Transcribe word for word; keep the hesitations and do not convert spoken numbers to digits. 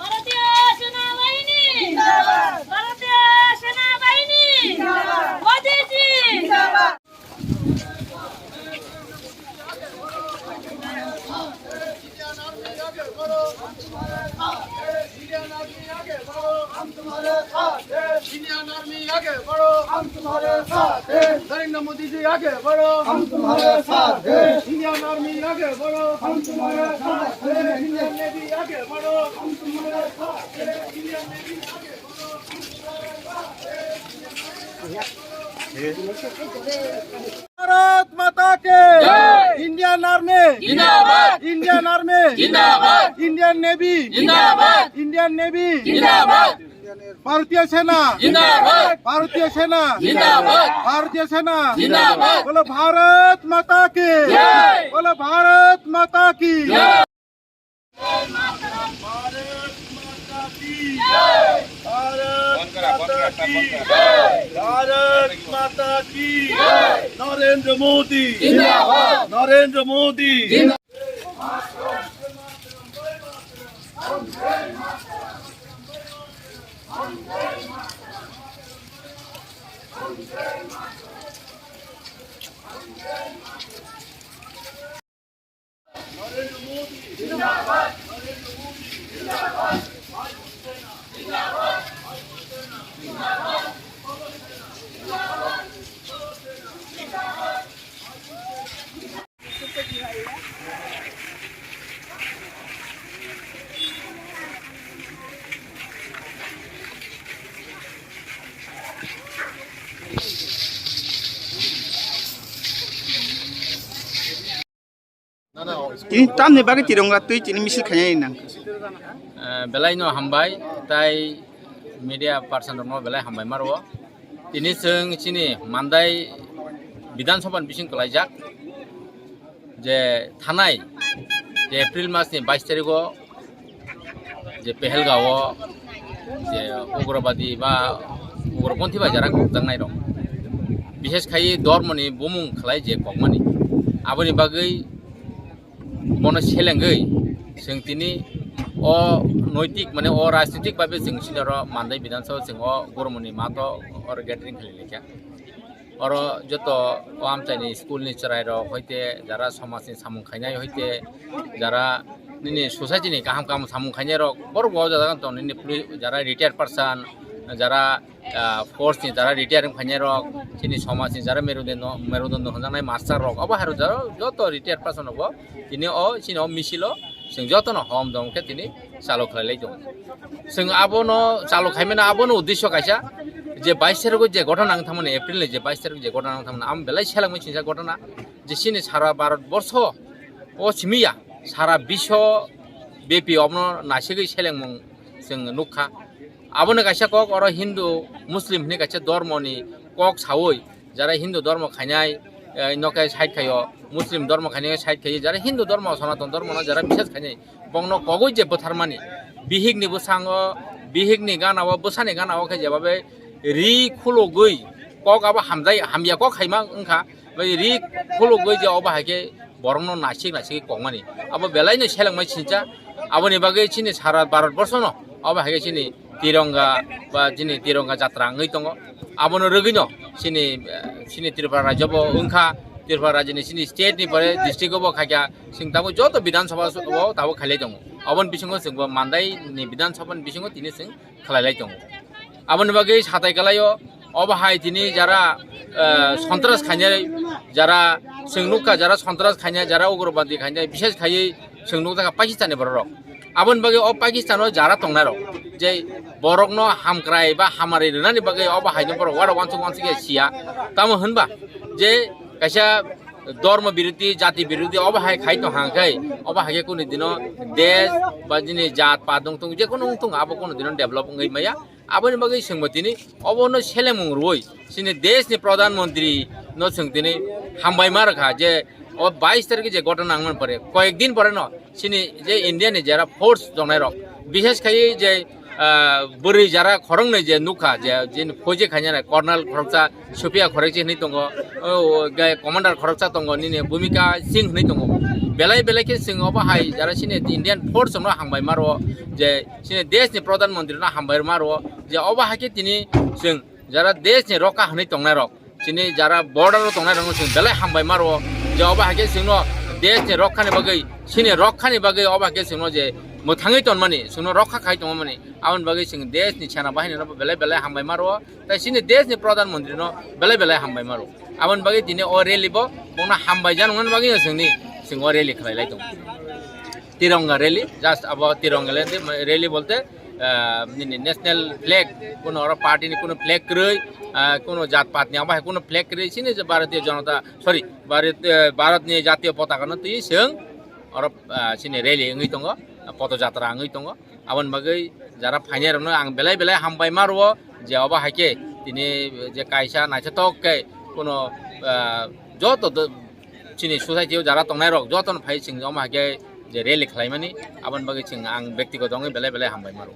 ভারতীয় সেনাবাহিনী জিন্দাবাদ। ভারতীয় সেনাবাহিনী জিন্দাবাদ। মোদিজি জিন্দাবাদ। इंडियन आर्मी आगे बढ़ो, हम तुम्हारे साथ हैं। इंडियन आर्मी आगे बढ़ो, हम तुम्हारे साथ हैं। नरेंद्र मोदी जी आगे बढ़ो, हम तुम्हारे साथ हैं। इंडियन आर्मी आगे बढ़ो, हम तुम्हारे साथ हैं। इंडियन नेवी आगे बढ़ो, हम तुम्हारे साथ हैं। इंडियन नेवी आगे बढ़ो, हम तुम्हारे साथ हैं। भारत माता के जय। इंडियन आर्मी जिंदाबाद। इंडियन आर्मी जिंदाबाद। इंडियन नेवी जिंदाबाद। इंडियन नेवी जिंदाबाद। भारतीय सेना जिंदाबाद। भारतीय सेना जिंदाबाद। भारतीय सेना जिंदाबाद। बोलो भारत माता की जय। बोलो भारत माता की जय। भारत माता की जय। भारत माता की जय। भारत माता की जय। नरेंद्र मोदी जिंदाबाद। नरेंद्र मोदी जिंदाबाद। Tini tamni bagwi tironga twi tini misil khainai nang. Eh, belai no hambai, tai media person rokno belai hambai maro. Tini chwng chini Mandai Bidhan Sabha ni bising kwlaijak je thanai je April mas ni bais tarikh o je Pehelgao je ugrobadi ba ugroponthi bai jara kokjaknai rok, bishes khai dormo ni bumung khlai je kokmani, aboni bagwi bono selengwi chwng tini o noitik mane o rajnitik babe chwng sinaro Mandai Bidhan Sabha chwng o gormoni mato or gathering khlai laikha. Oro joto o amchaini school ni chwrai rok hoite jara somaj ni samung khainai hoite jara nini society ni kaham kaham samung khainai rok borok bo o jaga tong nini poli-, jara retired person jara ah, force ni jara retire wng phainai rok, chini somaj ni jara merudondo, merudondo hwnjaknai master rok, abo hai rok jara joto retire person rok bo tini o chini o misil o chwng joto no hom dom khe tini chalo khlai lai tongo. Chwng abo no chalo khai mano, abo no uddesho kaisa je bais tarikh o je ghotona wng thangmani, April ni je bais tarikh je ghotona wng thangmani, amo belai selengmani singsa ghotona je chini sara Bharat borsho o simi ya, sara biswo bepi obono naisingwi selengmung chwng nukha. Abono kaisa kok oro Hindu, Muslim hwnwi kaisa dhormoni kok saui, jara Hindu dhormo khainai, eh, no khe side khaio, Muslim dhormo khainai side khaio, jara Hindu dhormo, Sanatan dhormo no jara biswas khainai, bongno kogwi je bwtharmani, bihikni bwsango, bihikni gana o, bwsani gana o khe jebabe ri khulugwi kok abo hamjai, hamya kok khaima wngkha, bai ri khulugwi je obo hai khe borokno naisik naisik kokmani. Abo belai no selengmai sincha. Aboni bagwi chini sara Bharat borsho no obo hai khe chini tironga ba chini tironga jatra wngwi tongo. Abono rwgwi no chini, eh, chini Tripura rajyo bo wngkha, Tripura rajyoni chini state ni pore district o bo khaikha, chwng tabuk joto Bidhan Sabha o tabuk khailai tongo. Aboni bisingo chwng bo Mandai ni Bidhan Sabha ni bisingo tini chwng khlai lai tongo. Aboni bagwi satai kwlaio, obo hai tini jara, eh, sontras khainai, jara chwng nukha, jara sontras khainai, jara ugrobadi khainai, bishes khaiwi chwng nukjakha Pakistan ni borok rok. Aboni bagwi o Pakistan o jara tongnai rok, je borokno hamkrai ba hamari rwnani bagwi obo haino borok uansuk uansuk ya siya. Tamo hwnba je kaisa dhormo birodhi, jati birodhi obo hai khai tong hang khai, obo hai khe kunu dino desh ba jini jat pat wng tung, je kunu wng tung, abo kunu dino develop wngwi maya. Aboni bagwi chwngbo tini obono selemung rwui chini desh ni pradhan mantri no chwng tini hambai ma rwkha je o bais tarikh je ghotona wngmani pore koyek din pore no chini je India ni jera force tongnai rok, bishes khai je, ah, bwrwi jara khoroknwi je nukha je, je phoje khainai Colonel khoroksa, Supriya khoroksa hinwi tongo, o, o, ge commander khoroksa tongo, nini Bhumika Singh hinwi tongo. Belai belai khe chwng obo hai jara chini Indian force no hambai maro, je chini desh ni Pradhan Mantri no hambai maro, je obo hai khe tini chwng jara desh ni rokha hwnwi tongnai rok, chini jara border o tongnai rok no chwng belai hambai maro, je obo hai khe chwng no desh ni rokha ni bagwi, chini rokha ni bagwi obo hai khe chwng no je mwthangwi tonmani, chwng no rokha khai tongmani, aboni bagwi chwng desh ni sena bahini no belai belai hambai maro. Tai chini desh ni Pradhan Mantri no belai belai hambai maro. Aboni bagwi tini o rally bo bongno hambai jani wngmani bagwi no chwngni chwng o rally khlai lai tongo. Tironga rally, just abo tironga rally, rally bolte, ah, nini national flag, kuno oro party ni kuno flag kwrwi, ah, kuno jat pat ni abo hai kuno flag kwrwi, chini je Bharatiya Janata, sorry, Bharat, eh, Bharat ni jatiyo potaka no twi chwng oro, ah, chini rally wngwi tongo, ah, poto jatra wngwi tongo. Aboni bagwi jara phainai rokno ang belai belai hambai ma rwo, je obo hai khe tini je kaisa naithothok khe kuno, ah, joto do-, chini society o jara tongnai rok jotono phai chwng omo hai khe je rally khlaimani, aboni bagwi chwng ang bektigoto wngwi belai belai hambai ma rwo.